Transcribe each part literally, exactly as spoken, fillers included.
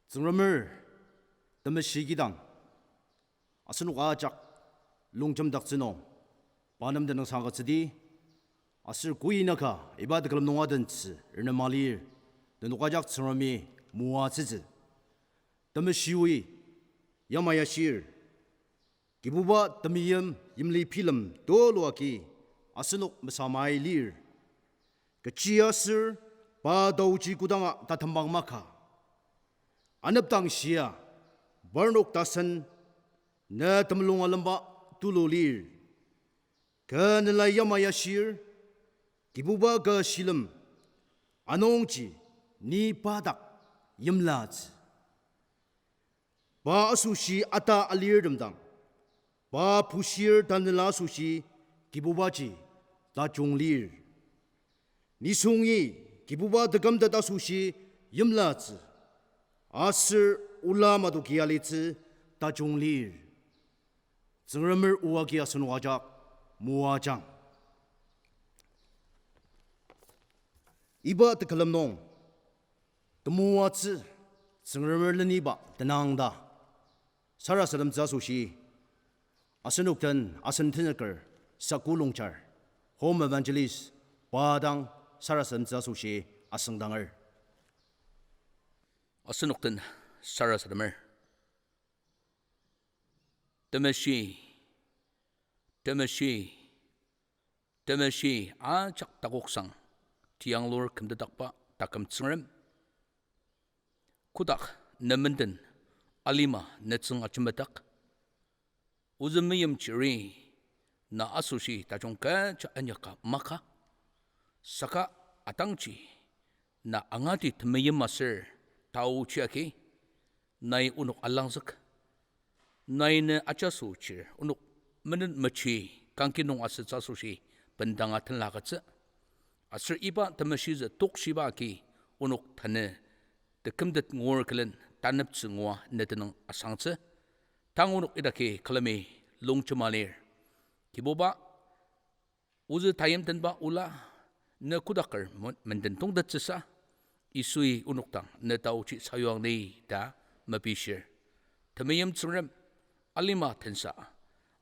Tsüngremer temeshi kidang asenok ajak longjemdaktsü nung, pa nem tenüngsang agütsüdi, aser koinaka iba tekülem nung adentsü renema lir, nenok ajak Tsüngremi moatsütsü. Temeshioi yamai ashir, Kibuba temeim yimli bilem tulu agi asenok mesamai lir. Kechiaser pa taoji kodanga tatembang maka. Anepdang shia, parnok tasen ne temulung alemba tulu lir. Kü nela yamai ashir, Kibuba kü shilem, anungji ni pa dak yimlatsü. Pa asoshi ata alirtem dang, pa bushir tanela asoshi Kibubaji tajung lir. Nisungi Kibuba tekümtet asoshi yimlatsü, aser ola madoki alitsü tajung lir. Tsüngremer o agi asenok ajak moajang. Iba tekülem nung temoatsü Tsüngremer leniba tenang ta sarasademtsü asoshi asenok den asen tenzüker Saku Longchar, Home Evangelist, pa dang sarasademtsü asoshi asüngdanger. Asenok den sarasademer. Temeshi, temeshi, temeshi ajak takoksang tiyanglur kümtetdakba taküm Tsüngrem. Kotak ne menden alima netsüng ajemdak. Ozü meimchiri na asoshi tajung kecha inyaka maka. Saka atangji na angati temeim aser taochi agi nai onok alangzük. Nai ne ajaso chir onok menen mechi kangki nung asütsü asoshi bendanga tenla agütsü. Aser iba temeshizü tokshiba agi onok tanü tekümtet ngur külen taneptsü ngua ne tenüng asangtsü. Tang onok idaki külemi longjema lir. Kibuba, ozü tayimtenba ola, ne kodaker mo-, menden tongtettsüsa, Yisui onok dang ne taochi sayuang ni ta mepishir. Temeim Tsüngrem, alima tensa,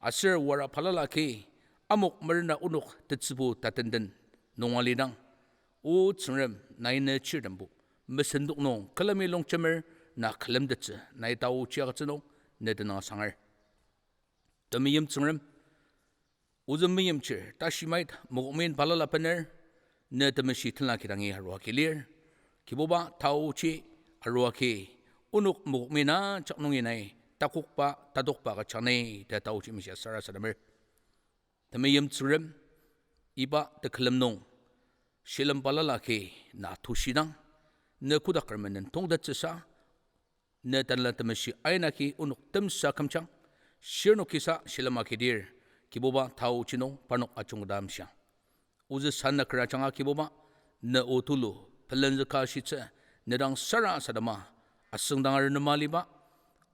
aser wara balala agi, amok merena onok tetsübu tatenden nung alidang, O Tsüngrem, nai ne chirtembo mesendok nung külemi longjemer na külemtettsü nai taochi agütsü nung ne tenüng asanger. Temeim Tsüngrem, ozü meimchir, tashi mait, mokokmen balala bener, ne temeshi tenla kidangi arua agi lir. Kibuba taochi arua agi, onok mokokmen ajak nungi nai takokba, tatokba agüjang ni ta taochi mishia sarasademer. Temeim Tsüngrem, iba tekülem nung, shilem balala agi na tushidang, ne kodaker menden tongtettsüsa, ne Tanela Temeshi aina agi onok temsa kümjang, shirnokisa shilem agidir, Kibuba taochi nung parnok ajungdamshiang. Ozü sanüker ajanga Kibuba, ne o tulu, pelenzüka shitsü, ne dang sarasadema, asüngdanger nema liba,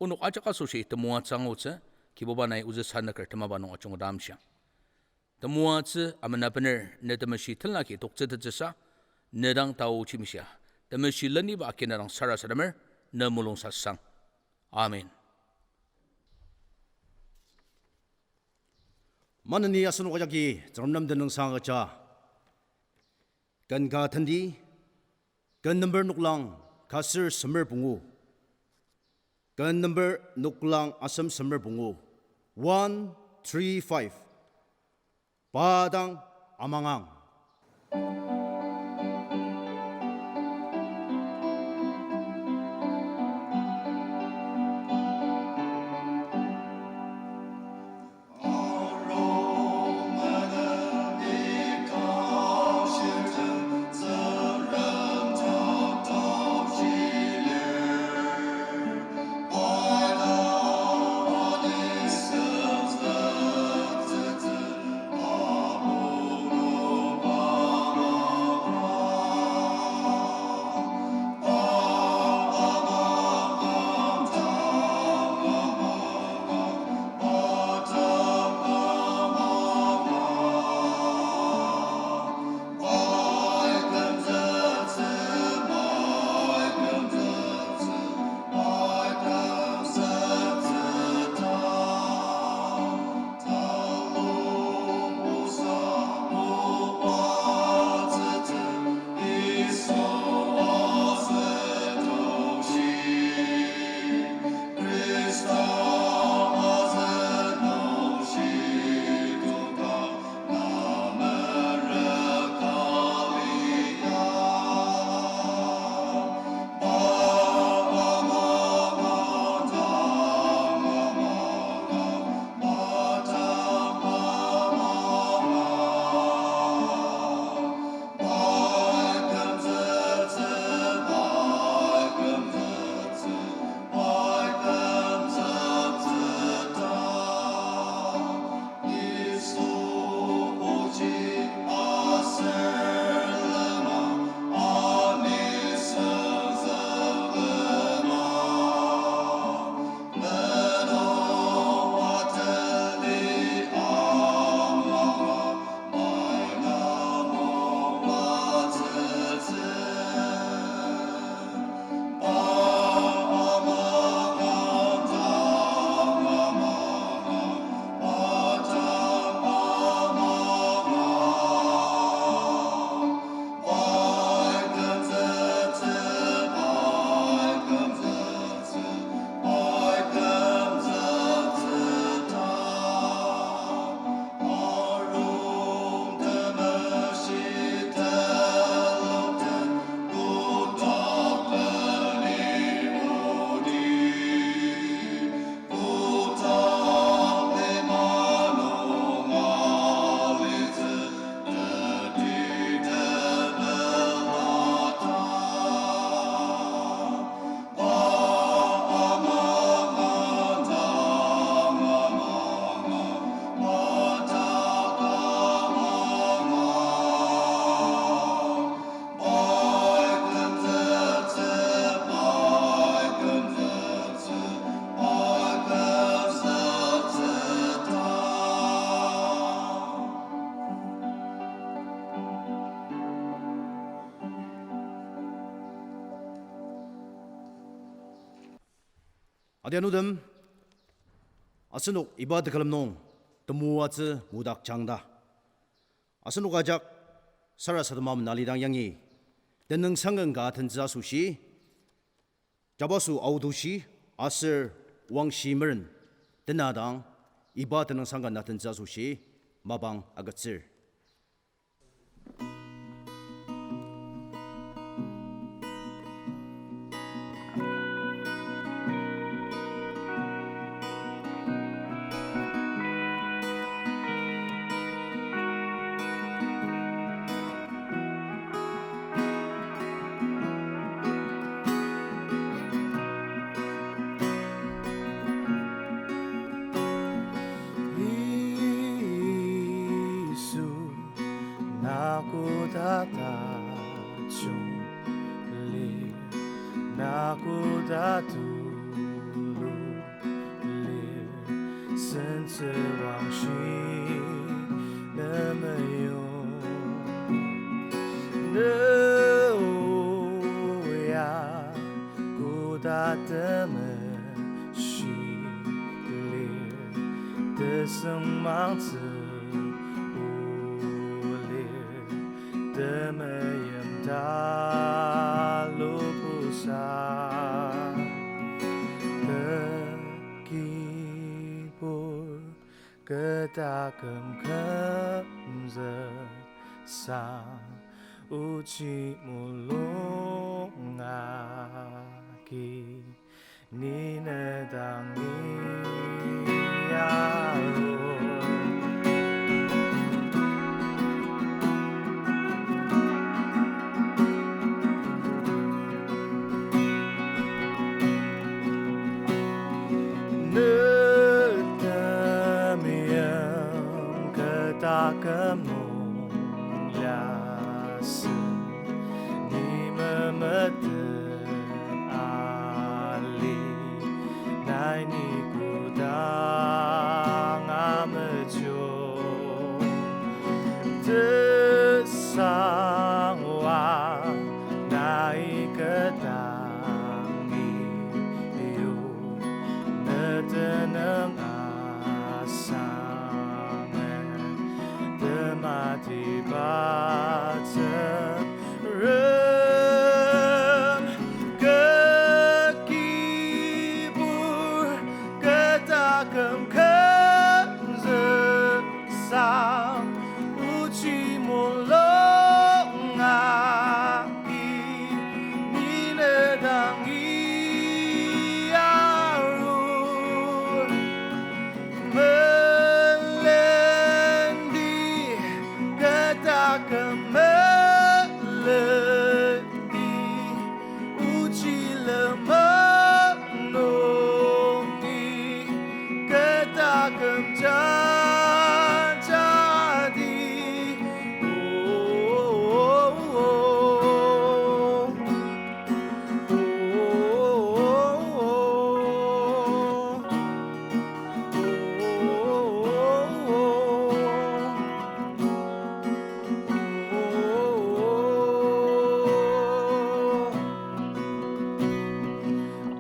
onok ajak asoshi temoatsü angutsü, Kibuba nai ozü sanüker temaba nung ajungdamshiang. Temoatsü amena bener ne temeshi tenla agi toktsütettsüsa, ne dang taochi mishia, temeshi leniba agi na dang sarasademer, ne mulungsasang. Amen. Maneni asenok ajaki Tsüngrem nem tenüngsang agüja. Ken ka tendi, ken number noklang ka ser semer pungu. Ken number noklang asem semer pungu. One three five. Pa dang amangang. Adianutem, asenok iba tekülem nung temoatsü ngudakjang ta. Asenok ajak sarasadema menalidang yangi, tenüngsang ken ka atentsü asoshi, jabaso aotushi aser wangshi meren tenadang, iba tenüngsang ken atentsü asoshi mapang agütsür. Yisu, na koda tajung lir, na koda tulu lir, sentsü wangshi ne meyong. Ne o ya koda temeshi lir, tesüngmangtsü o lir, temeim talubusa, tekibur kü taküm kümzüksang, ochi mulung agi, ni ne dangi arur. Ne temeim kü taküm nung liasü, ni memetet ali, nai ni kodanga mejo. Tesangwa nai kü dangi yo, ne tenüng asangen, tematiba tsüngrem, kü kibur kü taküm kümzüksang, ochi mulung agi, ni ne dangi arur. Melendi, kü taküm melendi, ochi lenmang nungi, kü taküm jajadi.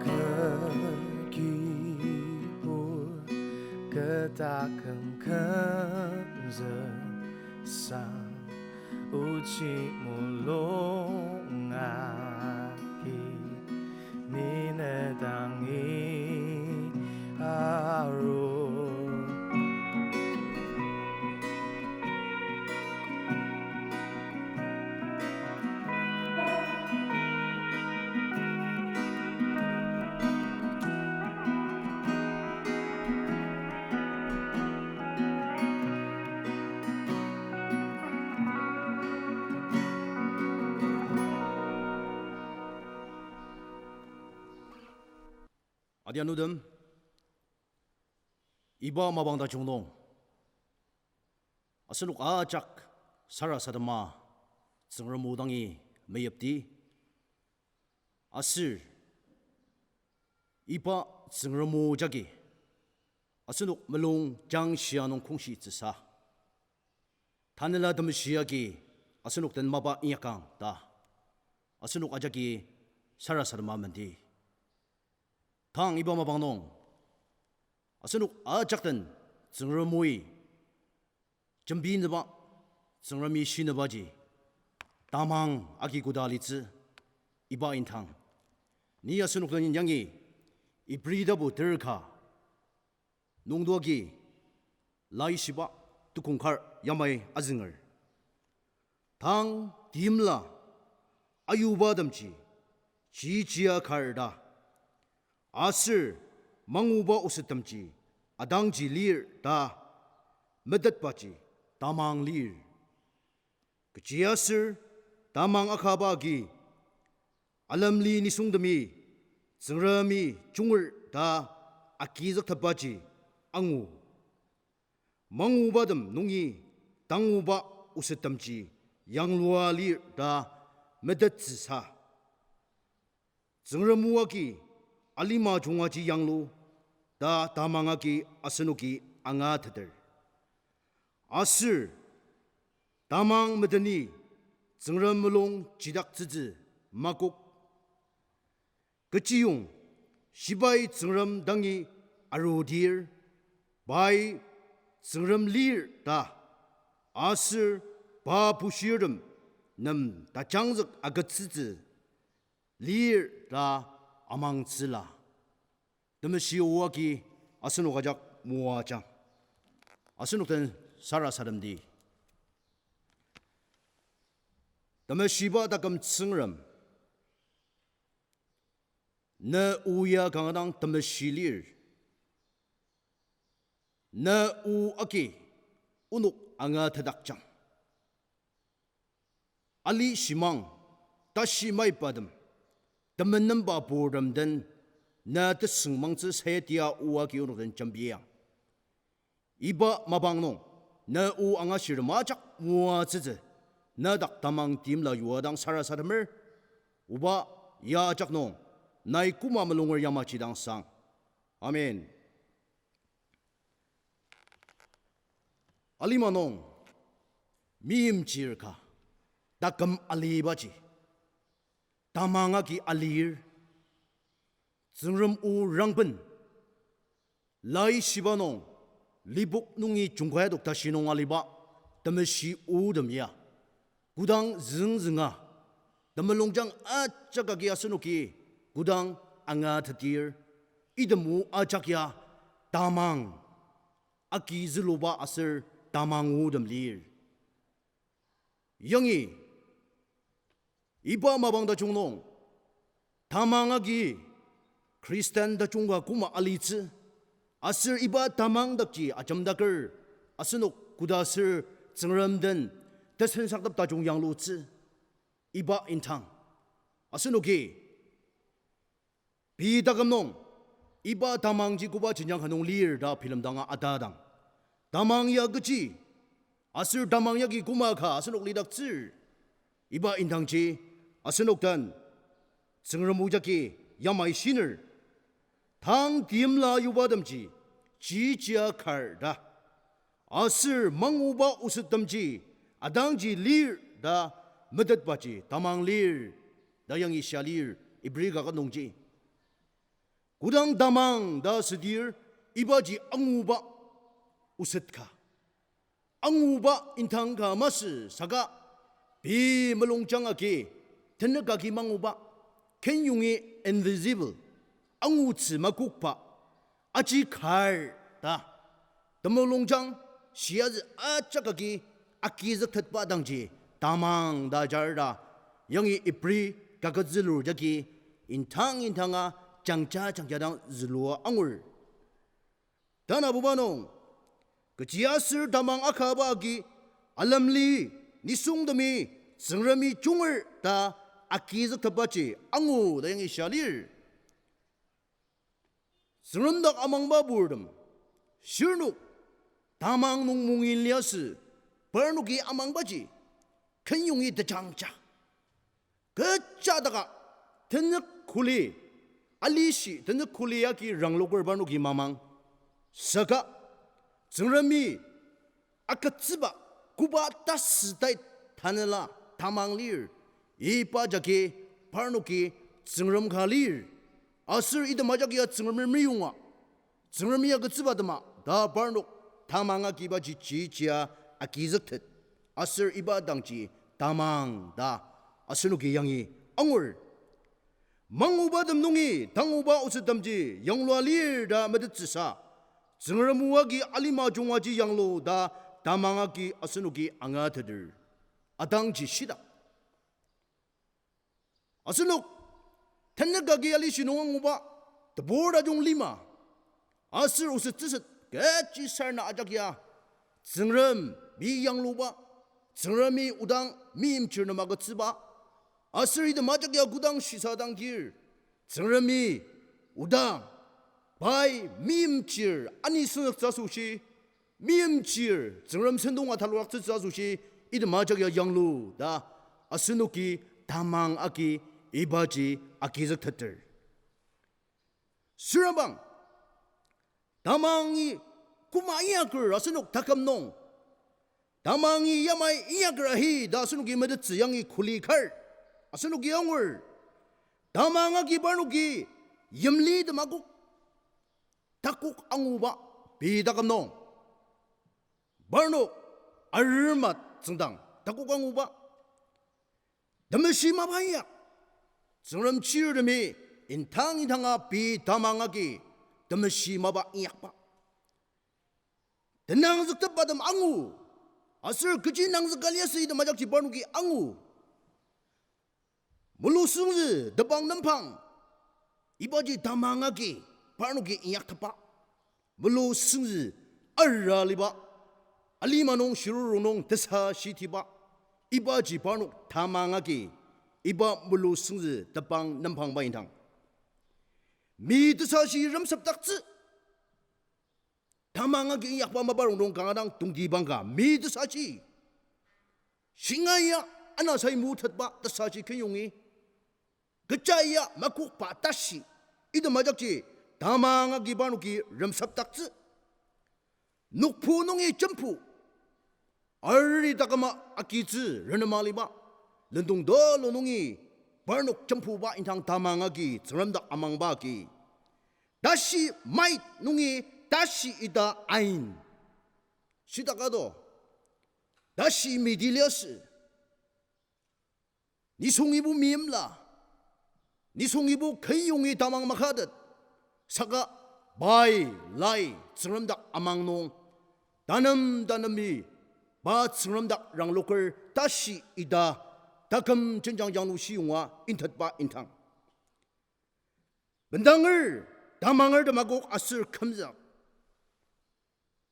Kü kibur kü taküm kümzüksang, ochi mulung agi, ni ne dangi arur. Adianutem, iba mapang tajung nung asenok ajak sarasadema Tsüngrem o dangi meyipdi. Aser iba Tsüngrem o jagi asenok mulung jangshia nung kongshitsüsa, Tanela Temeshi agi asenok den mapa inyakang ta asenok ajaki sarasadema mendi. Tang iba mapang nung, asenok ajak den Tsüngrem oi jembinüba, Tsüngremi shinübaji tamang agi koda alitsü, iba indang ni asenok den yangi Ibri tapu terka nungdoagi laishiba tukong kar yamai azünger. Tang timla ayubatemji chijia kar ta, aser manguba osettemji adangji lir ta metetbaji tamang lir. Kechiaser tamang akaba agi alemli nisungtemi Tsüngremi junger ta agizüktepbaji angu. Mangubatem nungi tanguba osettemji yanglua lir ta metettsüsa, Tsüngrem o agi alima jungaji yanglu ta tamang agi asenoki angateter. Aser tamang meteni Tsüngrem mulung jidaktsütsü makok. Kechiyong shibai Tsüngrem dangi arudir, pai Tsüngrem lir ta, aser pa bushirtem nem tajangzük agütsütsü lir ta amangtsüla. Temeshi o agi asenok ajak moajang. Asenok den sarasademdi. Temeshiba taküm Tsüngrem, ne o ya kanga dang temeshi lir. Ne o agi onok angatetdakjang. Ali shimang, tashi maibatem, temenemba purtem den, ne tesüngmangtsü sayatia o agi onok den jembiang. Iba mapang nung, ne o angashirtem ajak moatsütsü, ne dak tamang timla yua dang sarasademer, oba ya ajak nung, nai koma mulunger yamaji dang sang. Amen. Alima nung, meimchir ka, taküm alibaji tamang agi alir, Tsüngrem o rangben, laishiba nung, lipok nungi jungkai adok tashi nung aliba, temeshi otem ya kodang züngzünga, temulungjang ajak agi asenoki kodang angatetir, item o ajak ya tamang agi züluba aser tamang otem lir. Yangi iba mapang tajung nung, tamang agi Khristan tajung ka koma alitsü, aser iba tamang dakji ajemdaker, asenok koda aser Tsüngrem den tesensaktep tajung yanglutsü, iba indang asenoki pei taküm nung, iba tamangji koba jenjang ka nung lir ta bilemdanga atadang, tamang ya kechi, aser tamang yagi koma ka asenok lidaktsür, iba indangji asenok den Tsüngrem o jagi yamai shiner. Tang timla ayubatemji chijia kar ta, aser manguba osettemji adangji lir ta metetbaji tamang lir ta yangi shia lir, Ibri kaket nungji. Kodang tamang ta südir, ibaji anguba oset ka. Anguba indang ka masü saka, pei mulungjang agi, tenük agi manguba, kenyongi invisible, angutsü makokba, aji kar ta temulungjang shiazü ajak agi agizüktetba dangji tamang ta jar ta yangi Ibri kaket zülur jagi indang indanga jangja jangja dang zülua angur. Tanabuba nung, kechiaser tamang akaba agi alemli nisungtemi Tsüngremi junger ta agizüktepbaji angu ta yangi shia lir. Tsüngrem dak amangba purtem, shirnok tamang nung mungin liasü, parnoki amangbaji kenyongi tejangja. Kecha daka, tenük kuli, alishi tenük kuli agi rangloker parnoki mamang. Saka Tsüngremi agütsüba koba tasütai tanela tamang lir, iba jagi parnoki Tsüngrem ka lir. Aser item ajak ya Tsüngremer meyonga, Tsüngremi agütsüba tema ta parnok tamang agibaji chichia agizüktet. Aser iba dangji tamang ta asenoki yangi angur. Mangubatem nungi tanguba osettemji yanglua lir ta metettsüsa, Tsüngrem o agi alima jungaji yanglu ta tamang agi asenoki angateter. Atangji shitak. Asenok, tenük agi alishi nung anguba, tebur tajung lima, aser osettsüset kechi sarena ajak ya, Tsüngremi yangluba, Tsüngremi odang meimchir nem agütsüba, aser item ajak ya kodang shisadangdir, Tsüngremi odang, pai meimchir ani senzüktsü asoshi, meimchir Tsüngrem sentong ataloktsütsü asoshi, item ajak ya yanglu ta asenoki tamang agi ibaji agizükteter. Süra bang, tamangi koma inyaker asenok taküm nung, tamangi yamai inyaker ahi ta asenoki metettsü yangi kuli kar, asenoki angur. Tamang agi parnoki yimli temakok, takok anguba pei taküm nung, parnok arema tsüngdang takok anguba, temeshi mapa inyak. Tsüngrem chirtemi indang indanga pei tamang agi temeshi mapa inyakba, tenangzüktepbatem angu, aser kechi nangzüka liasü item ajakji parnoki angu. Mulu süngzü tepang nempang, ibaji tamang agi parnoki inyaktepba. Mulu süngzü ara liba, alima nung shiruru nung tesashitiba, ibaji parnok tamang agi, iba mulu süngzü tepang nempangba indang, mi tesashi remsepdaktsü. Tamang agi inyakba mapa rongnung kanga dang tongtibang ka mi tesashi, shinga ya anasai mutetba tesashi kenyongi, kecha ya makokba tashi, item ajakji tamang agi parnoki remsepdaktsü. Nokpu nungi jempu, ari taküma agitsü renema liba, lendong tulu nungi parnok jempuba indang tamang agi Tsüngrem dak amangba agi, tashi mait nungi tashi ita ain. Shitak ado, tashi midi liasü. Nisungibo meimla, nisungibo kenyongi tamang makatet, saka pai lai Tsüngrem dak amang nung, tanem tanemi pa Tsüngrem dak rangloker tashi ita taküm jenjang yanglu shiyonga intetba indang, bendanger, tamanger temakok aser kümzük,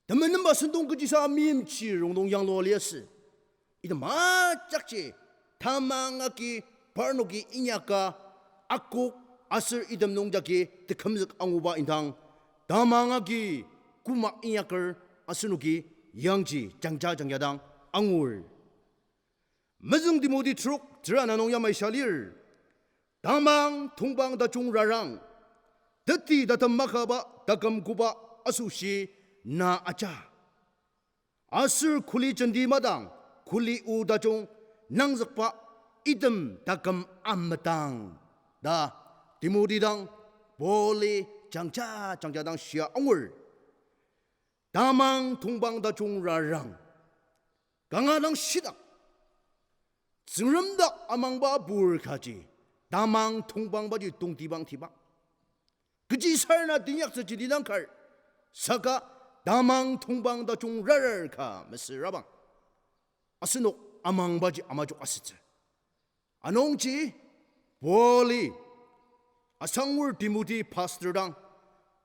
temenemba sentong kechisa meimchir rongnung yanglua liasü. Item ajakji tamang agi parnoki inyaka akok aser item nung jagi tekümzük anguba indang, tamang agi koma inyaker asenoki yangji jangja jangja dang angur. Mezüng Timoti trok tera ana nung yamai sha lir, tamang tongpang tajung rarang, teti tatem makaba taküm koba asoshi na aja, aser kuli jenti madang kuli o tajung nangzükba item taküm ametang ta Timoti dang Pauli jangja jangja dang shia angur. Tamang tongpang tajung rarang, kanga dang shitak, Tsüngrem dak amangba pur kaji tamang tongpangbaji tongtibang tiba. Kechi sarena teinyaktsü jenti dang kar, saka tamang tongpang tajung rarar ka mesüra bang, asenok amangbaji amajok asütsü. Anungji Pauli asangur Timoti pastor dang,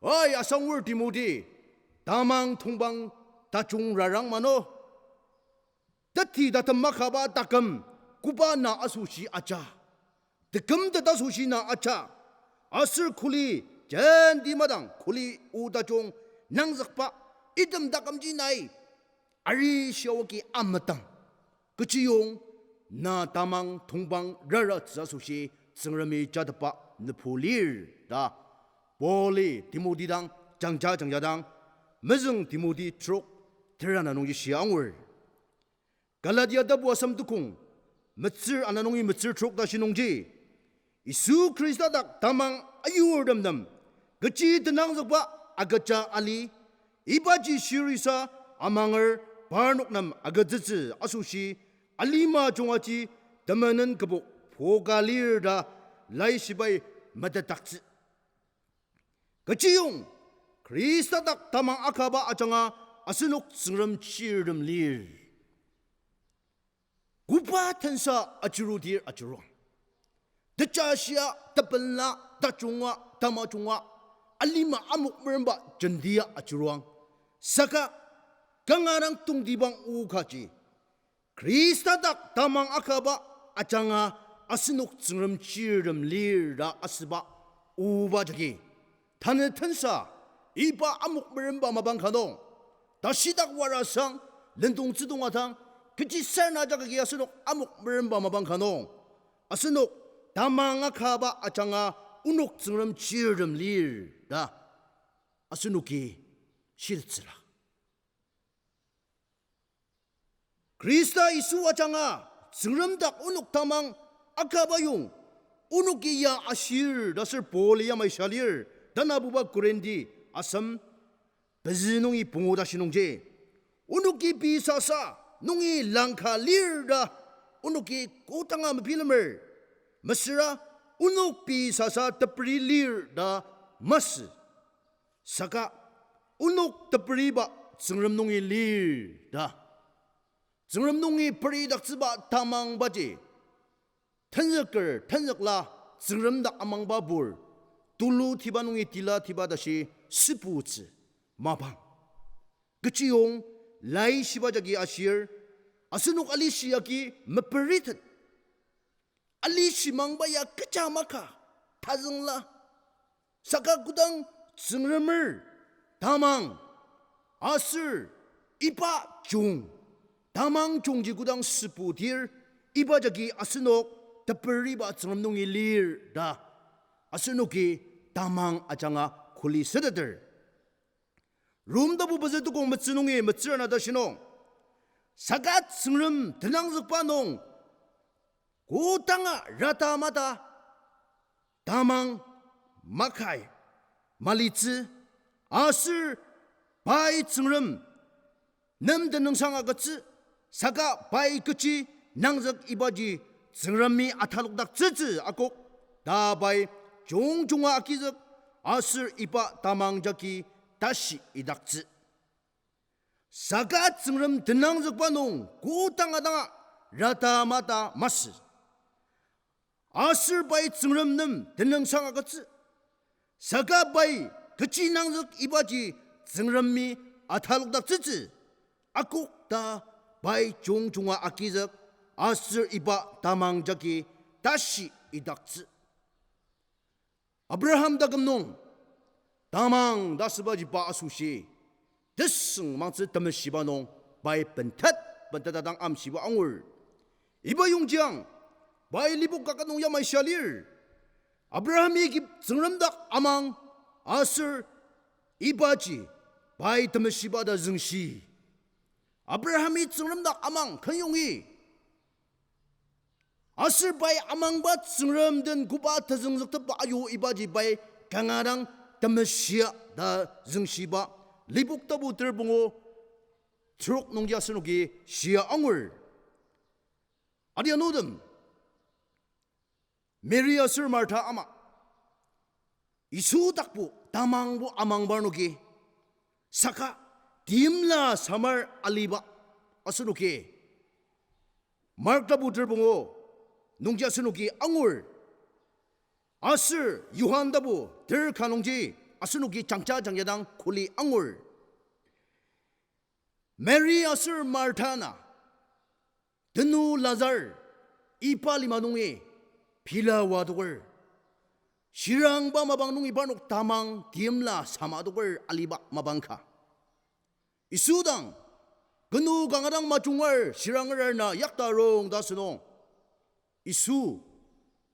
oi asangur Timoti, tamang tongpang tajung rarang mano, teti tatem makaba taküm koba na asoshi aja, tekümtet asoshi na aja, aser kuli jenti madang kuli o tajung nangzükba item takümji nai ari shiaoki ametang. Kechiyong na tamang tongpang raratsü asoshi Tsüngremi jatepba nübu lir ta Pauli Timoti dang jangja jangja dang, Mezüng Timoti trok tera ana nungji shia angur. Galatia tapu asem tukong metsür ana nungi metsür trok tashi nungji, Yisu Khrista dak tamang ayurtem nem kechi tenangzükba agüja ali, ibaji shirisa amanger parnok nem agütsütsü asoshi alima jungaji temenen kübok poka lir ta Laishibai metetdaktsü. Kechiyong Khrista dak tamang akaba ajanga asenok Tsüngrem chirtem lir. Koba tensa achirudir achiruang. Techashia, tepenla, tajunga, tamajunga, alima amok meremba jentia achiruang. Saka kanga dang tongtibang o kaji Khrista dak tamang akaba ajanga asenok Tsüngrem chirtem lir ta asüba oba jagi, tanü tensa iba amok meremba mapang ka nung, tashidak warasang, lendong tsüdong atang, kechi sarena jagi asenok amok meremba mapang ka nung, asenok tamang akaba ajanga onok Tsüngrem chirtem lir ta asenoki shitettsüla. Khrista Yisu ajanga Tsüngrem dak onok tamang akaba yong onoki ya ashir ta aser Paul-i yamai shia lir, tanabuba Korinti asem pezü nungi pungu tashi nungji. Onoki pei sasa nungi langka lir ta onoki kodanga mebilemer. Mesüra onok pei sasa teperi lir ta masü. Saka onok teperiba Tsüngrem nungi lir ta. Tsüngrem nungi peridaktsüba tamangbaji tenzüker tenzükla Tsüngrem dak amangbabur, tulu tiba nungi tila tiba tashi süputsü mapang. Kechiyong Laishiba jagi ashir, asenok alishi agi meperitet. Alishi mangba ya kecha maka, tazüngla. Saka kodang Tsüngremer tamang aser iba jung, tamang jungji kodang süputir, iba jagi asenok teperiba Tsüngrem nungi lir ta asenoki tamang ajanga kuli süteter. Rom tapu pezü tukong metsü nungi metsür ana tashi nung, saka Tsüngrem tenangzükba nung kodanga rata mata tamang makai malitsü, aser pai Tsüngrem nem tenüngsang agütsü, saka pai kechi nangzük ibaji Tsüngremi atalokdaktsütsü akok, ta pai jungjunga agizük, aser iba tamang jagi tashi idaktsü. Saka Tsüngrem tenangzükba nung kodanga danga rata mata masü. Aser pai Tsüngrem nem tenüngsang agütsü. Saka pai kechi nangzük ibaji Tsüngremi atalokdaktsütsü akok, ta pai jungjunga agizük, aser iba tamang jagi tashi idaktsü. Abraham taküm nung tamang ta asübaji pa asoshi tesüngmangtsü temeshiba nung pai bentet bentet adang amshiba angur. Iba yongjiang pai Lipok kaket nung yamai shia lir. Abrahami ki Tsüngrem dak amang, aser ibaji pai temeshiba ta züngshi. Abrahami Tsüngrem dak amang kenyongi, aser pai amangba Tsüngrem den koba tezüngzüktepba ayu ibaji pai kanga dang temeshia ta züngshiba Lipok tapu ter pungu trok nungji asenoki shia angur. Adianutem, Mary aser Martha ama Yisu dakbo tamangbo amang parnoki, saka timla samar aliba asenoki Mark tapu ter pungu nungji asenoki angur. Aser Johan tapu ter ka nungji asenoki jangja jangja dang kuli angur. Mary aser Martha na tenu Lazar iba lima nungi pila wa toker, shirangba mapang nungi parnok tamang timla sama toker aliba mapang ka. Yisu dang, kenu kanga dang majungar shiranger na yakta rong ta asünung, Yisu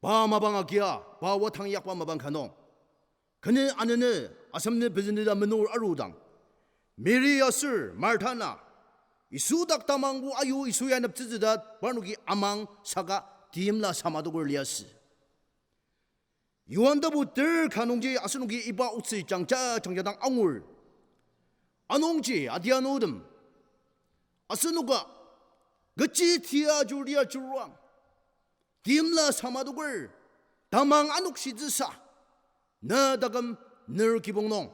pa mapang agia pa watang yakba mapang ka nung, kene anene asemne pezüne ta menur arudang, Mary aser Martha na Yisu dak tamangbo ayu Yisu ya neptsütsü ta parnoki amang saka timla sama toker liasü. Johan tapu ter ka nungji asenoki iba otsü jangja jangja dang angur. Anungji adianutem, asenoka kechi tia jurtia juruang, timla samadoker, tamang anokshitsüsa, na taküm ner kibong nung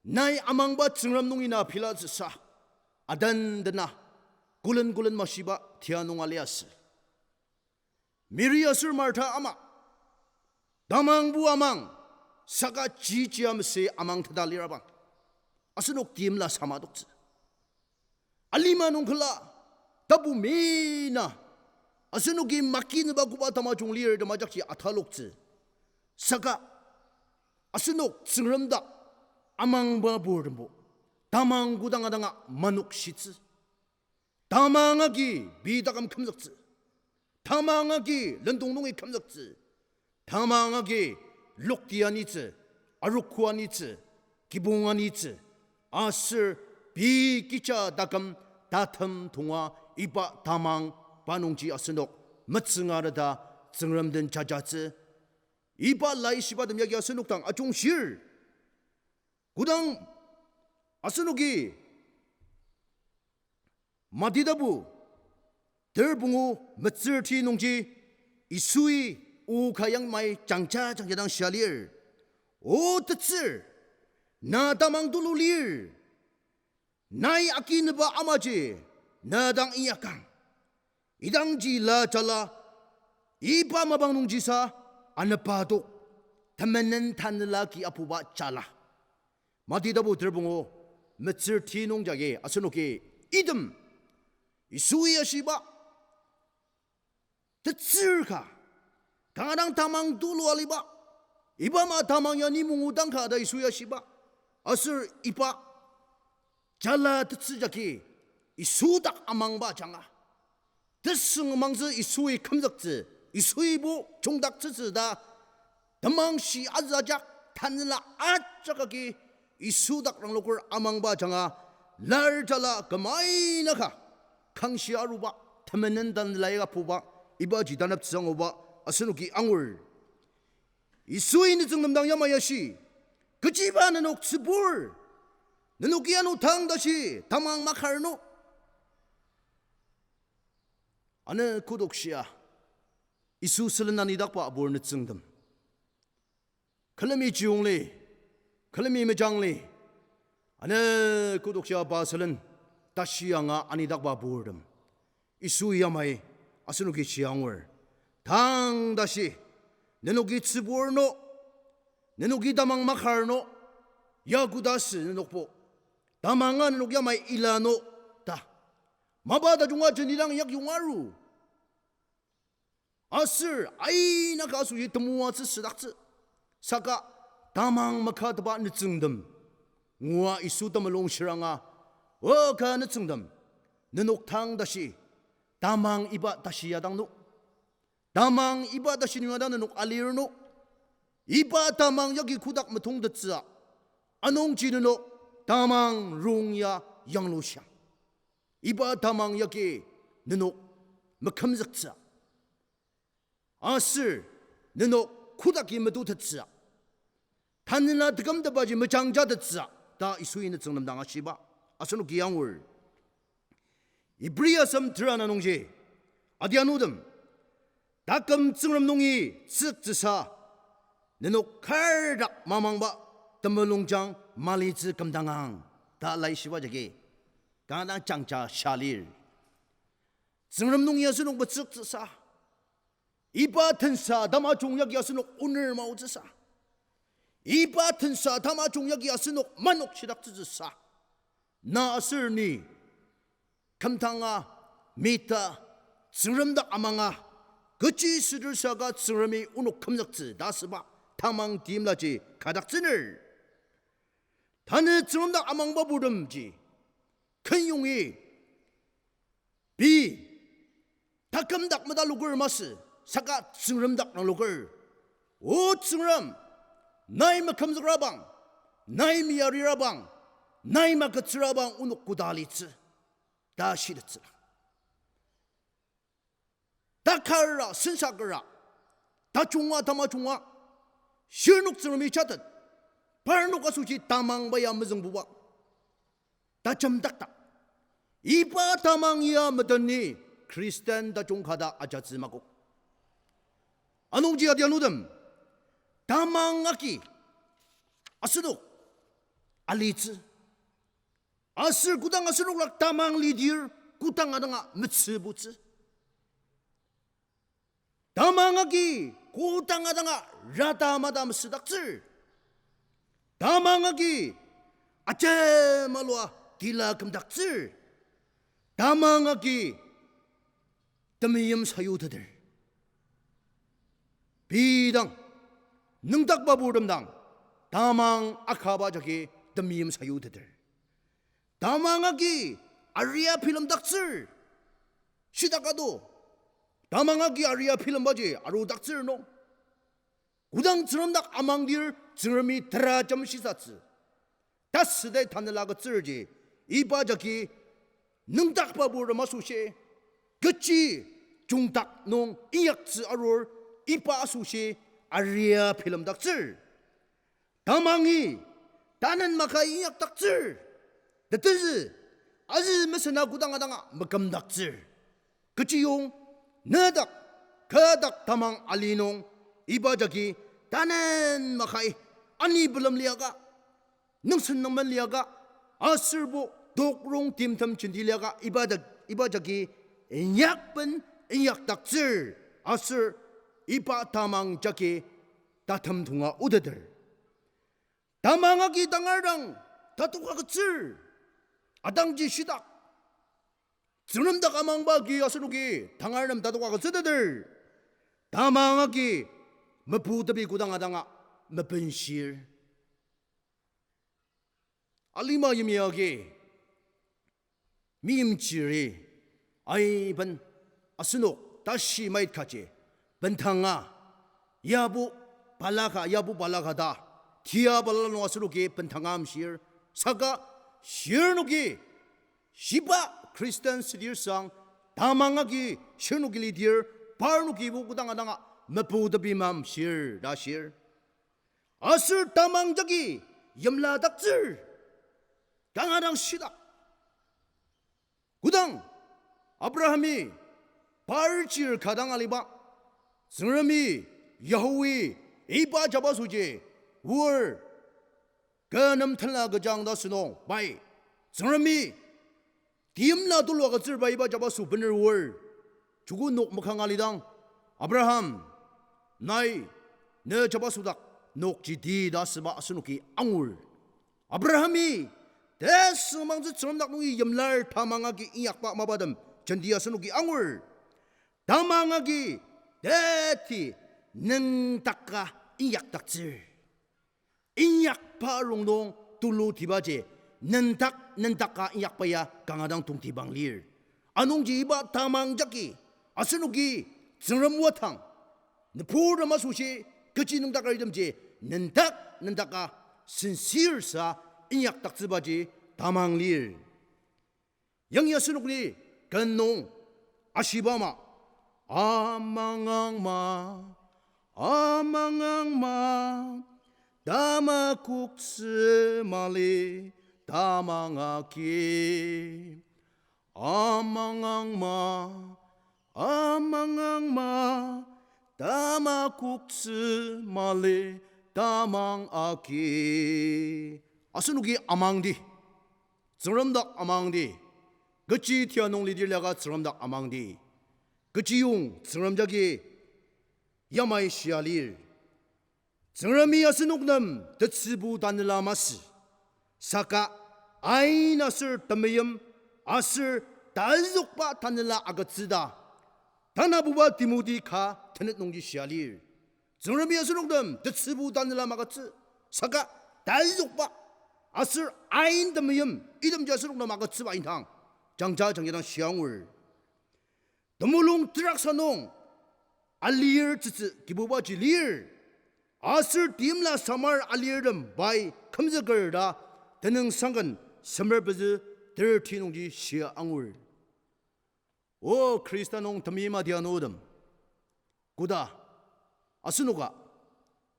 nai amangba Tsüngrem nungi na pilatsüsa, adendena, külen külen mashiba tia nunga liasü. Mary aser Martha ama, tamangbo amang, saka chichia mesi amang teta lirabang, asenok timla samadoktsü. Alima nung küla, tapu mina, asenoki makinüba koba tamajung lir temajakji ataloktsü. Saka asenok Tsüngrem dak amangba purtembo, tamang kodanga danga manokshitsü. Tamang agi pei taküm kümzüktsü. Tamang agi lendong nungi kümzüktsü. Tamang agi lokti anitsü, arogo anitsü, kibong anitsü. Aser pei kecha taküm tatem tonga iba tamang pa nungji asenok metsüngareta Tsüngrem den jajatsü. Iba laishibatem yagi asenok dang ajungshir. Kodang asenoki Mati tapu ter pungu metsür ti nungji Yisui o ka yamai jangja jangja dang shia lir, O tetsür, na tamang tulu lir. Nai akinüba amaji na dang inyakang. Idangji la jala, iba mapang nungjisa anepa tok, temenen tanela ki apuba jala. Mati tapu ter pungu metsür ti nung jagi asenoki item Yisui ashiba tetsür ka, kanga dang tamang tulu aliba, iba ama tamang ya ni mungu dang ka ta Yisui ashiba, aser iba jala tetsü jagi Yisu dak amangba ajanga, tesüngmangtsü Yisui kümzüktsü, Yisuibo jungdaktsütsü ta temangshi azü ajak tanela ajak agi Yisu dak rangloker amangba ajanga, lar jala kümai naka kangshi aruba, temenen tanela ya apuba, ibaji taneptsü anguba asenoki angur. Yisui nütsüngtem dang yamai ashi, kechiba nenok tsübur, nenok ya ano tang tashi tamang makar no. Ano kodok shia, Yisu sülen anidakba abur nütsüngtem, külemi chiyongli, külemi mejangli, ano kodok shia pa sülen tashi anga anidakba purtem, Yisu yamai asenoki shia angur. Tang tashi, nenoki tsübur no, nenoki tamang makar no, ya koda sü nenokbo, tamanga nenok yamai ila no ta, mapa tajunga jeni dang yak yonga aru. Aser aina ka asoshi temoatsü südaktsü. Saka tamang makateba nütsüngtem, ngua Yisu temulung shiranga, o ka nütsüngtem, nenok tang tashi, tamang iba tashi ya dang no, tamang iba tashi nung ya dang nenok alir no, iba tamang yagi kodak metongtettsüa, anungji nenok tamang rong ya yanglushiang. Iba tamang yagi nenok mekümzüktsüa, aser nenok kodaki metutettsüa, tanela tekümtepaji mejangjatettsüa ta Yisui nütsüngtem dang ashiba asenoki angur. Ibri asem tera na nungji, adianutem, taküm Tsüngrem nungi tsüktsüsa, nenok kar dak mamangba temulungjang malitsü kümdangang ta laishiba jagi kanga dang jangja shia lir. Tsüngrem nungi asenok metsüktsüsa, iba tensa tamajung yagi asenok oner maotsüsa, iba tensa tamajung yagi asenok manok shidaktsütsüsa, na aser ni kümdanga, mita, Tsüngrem dak amanga, kechi süter saka Tsüngremi onok kümzüktsü ta asüba tamang timlaji kadaktsüner. Tanü Tsüngrem dak amangba purtemji, kenyongi pei taküm dak metaloker masü, saka Tsüngrem dak rangloker. O Tsüngrem, nai mekümzükrabang, nai miyarirabang, nai magütsürabang onok koda alitsü ta shitettsüla. Takara, sensakera, tajunga, tamajunga, Shirnok Tsüngremi jatet. Parnok asoshi tamang ba ya mezüngbuba. Tajemdakdak. Iba tamang ya meteni Christian tajung ka ta ajatsü makok. Anungji adianutem, tamang agi asenok alitsü. Aser kodang asenok lak tamang lidir, kodang adanga metsübutsü. Tamang agi kodang adanga rata mata mesüdaktsür. Tamang agi ajemalua tila kümdaktsür. Tamang agi temeim sayuteter. Pidang, nüngdakba purtem dang, tamang akaba jagi temeim sayuteter. Tamang agi aria bilemdaktsür. Shitak ado. Tamang agi aria bilembaji arudaktsür nung, kodang Tsüngrem dak amangdir Tsüngremi tera jam shisatsü. Tasüdai tanela agütsürji, iba jagi nüngdakba purtem asoshi, kechi jungdak nung inyaktsü arur, iba asoshi aria bilemdaktsür. Tamangi, tanen maka inyakdaktsür. Tetezü, azü mesena kodang adanga mekümdaktsür. Kechiyong, nedak, kü dak tamang ali nung, iba jagi, tanen makai, ani belem liaka, nüngsen nüngmen liaka, aserbo, tokrong timtem jenti liaka, iba dak, iba jagi, inyakben, inyakdaktsür, aser, iba tamang jagi, tatem tonga oteter. Tamang agi tangar dang tatoka agütsür. Atangji shitak. Tsüngrem dak amangba agi asenoki tangar nem tatoka agütsüteter. Tamang agi mepu tepi kodang adanga mepenshir. Alima yimya agi meimchiri, aiben, asenok tashi mait kaji, bendanga, yabo balaka, yabo balaka ta, tia balala nung asenoki bendanga amshir, saka shirnoki, shiba Christian sidir sang, tamang agi shirnoki lidir, parnokibo kodang adanga mepu tepi mamshir ta shir. Aser tamang jagi yimladaktsür. Kanga dang shitak. Kodang Abrahami par chir ka dang aliba, Tsüngremi, Yahweh, iba jabasoji, oar, kü nem tenla kejang ta sünung, pai, Tsüngremi, timla tulu agütsürba iba jabaso bener oar. Joko nok makang alidang, Abraham, nai, ne jabaso dak, nokji ti ta asüba asenoki angur. Abrahami, tesüngmangtsü Tsüngrem dak nungi yimlar tamang agi inyakba mapatem, jenti asenoki angur. Tamang agi, teti, nüngdaka inyakdaktsür. Inyakba rongnung tulutibaji, nüngdak, nüngdaka inyakba ya kanga dang tongtibang lir. Anungji iba tamang jagi, asenoki, Tsüngrem wadang, nüburtem asoshi, kechi nüngdaka itemji, nüngdak, nüngdaka, sincere sa, inyakdaktsübaji, tamang lir. Yangi asenok ni ken nung ashiba ama, amangang ma, amangang ma, tamakoktsü mali, tamang agi. Amangang ma, amangang ma, tamakoktsü mali, tamang agi. Asenoki amangdi. Tsüngrem dak amangdi. Kechi tia nung lidir liaka Tsüngrem dak amangdi. Kechiyong Tsüngrem jagi yamai shia lir. Tsüngremi asenok nem tetsübu tanela masü. Saka ain aser temeim aser tazükba tanela agütsüta. Tanabuba Timoti ka tenet nungji shia lir. Tsüngremi asenok nem tetsübu tanela magütsü. Saka tazükba aser ain temeim itemji asenok nem agütsüba indang. Jangja jangja dang shia angur. Temulung teraksa nung alir tsütsü Kibubaji lir. Aser timla samar alirtem pai kümzüker ta tenüngsangken semer pezü thirty nungji shia angur. O Khrista nung temeim adianutem, koda asenoka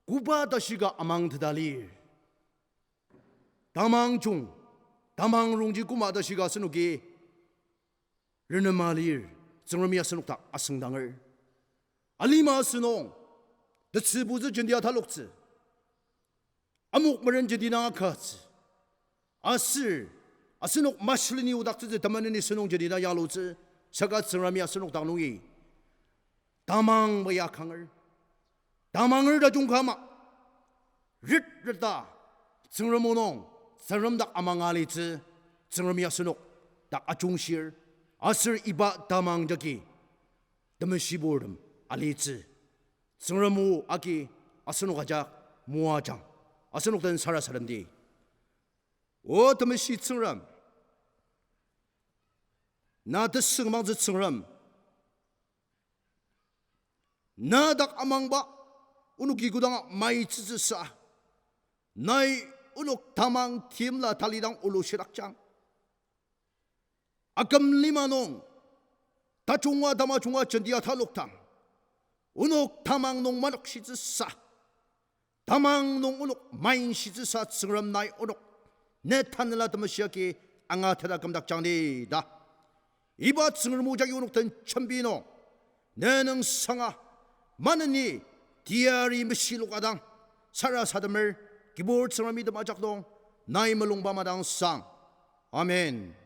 koba tashi ka amangteta lir. Tamang jung, tamang rongji koma tashi ka asenoki renema lir, Tsüngremi asenok dak asüngdanger. Alima asünung, tetsübutsü jenti ataloktsü, amok meren jenti dang akatsü, aser asenok mashileni odaktsütsü temeneni sünung jenti dang yalutsü, saka Tsüngremi asenok dak nungi tamang bai akanger. Tamanger tajung kama, rit rita, Tsüngrem o nung, Tsüngrem dak amanga alitsü, Tsüngremi asenok dak ajungshir, aser iba tamang jagi temeshiburtem alitsü, Tsüngrem o agi asenok ajak moajang, asenok den sarasademdi. O temeshi Tsüngrem, na tesüngmangtsü Tsüngrem, na dak amangba, onoki kodanga maitsütsüsa, nai onok tamang timla talidang olushidakjang. Aküm lima nung, tajunga tamajunga jenti atalokdang, onok tamang nung manokshitsüsa, tamang nung onok mainshitsüsa Tsüngrem nai onok ne tanela temeshi agi angateta kümdakjangdi ta. Iba Tsüngrem o jagi onok den jembi nung, ne nüngsanga, maneni, teyari meshilok adang, sarasademer, kibur Tsüngrem item ajak nung, nai mulungba madang sang. Amen.